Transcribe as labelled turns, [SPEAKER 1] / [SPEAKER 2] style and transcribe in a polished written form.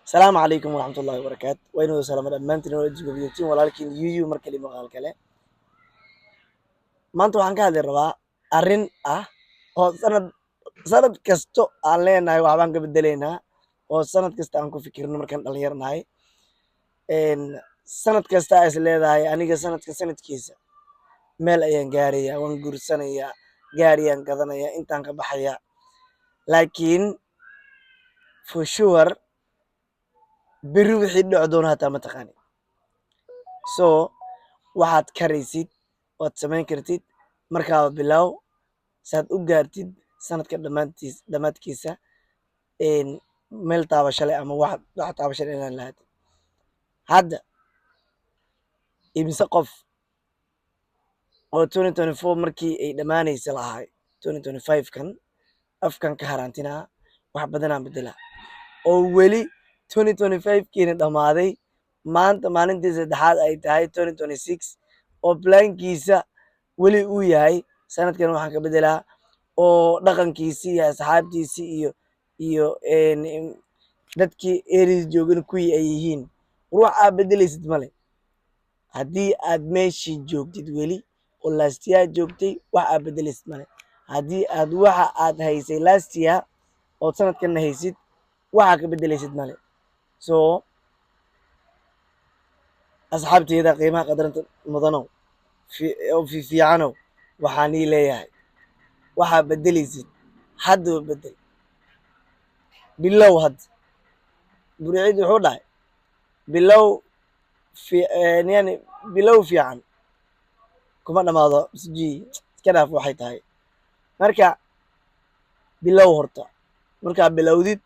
[SPEAKER 1] Asalaamu calaykum waraxmatullahi wabarakaatu. Waa inuu salaamo dhammaantiin oo joogtiin, walaalkiin yuyu mar kale, muuqaal kale. Maanta waxaan ka hadli rabaa arrin ah oo sanad kasto aan leenahay waxbaan ka bedeleynaa, oo sanad kasta aan ku fikirno markaan dhalinyarnahay. Sanad kasta is leedahay, aniga sanadka sanadkiisa meel ayaan gaarayaa, waan guursanayaa, gaariyaan gadanayaa, intaan ka baxayaa. Laakiin for sure berri wixii dhici doono hataa ma taqaanid. So waxaad karaysid ood samayn kartid markaaba bilow, saad u gaartid sanadka dhammaantiis dhammaadkiisa meel taabasho leh ama wax taabasho leh inaad lahaatid. Hadda imise qof oo 2024 markii ay dhammaanaysa lahay 2025 kan afkan ka haraantinaa, wax badanaan bedelaa, oo weli 2025 kiina dhammaaday, maanta maalintii saddexaad ay tahay 2026, oo plankiisa weli uu yahay sanadkan waxaan ka bedelaa, oo dhaqankiisii iyo asxaabtiisii iyo dadkii areas joogana kuwii ay yihiin? Ruux aad bedelaysid male. Haddii aad meeshii joogtid weli oo last year joogtay, wax aad bedelaysid male. Haddii aad waxa aad haysay last year ood sanadkanna haysid, waxaa ka bedelaysid male. So asxaabteyda qiimaha qadarinta mudanow oo fiicanow, waxaan ii leeyahay, waxaa bedelaysid haddaba bedel, bilow hadda. Burcid wuxuu dhahay, bilow yani bilow fiican kuma dhamaado sji iska dhaaf. Waxay tahay marka bilow horta, markaa bilowdid.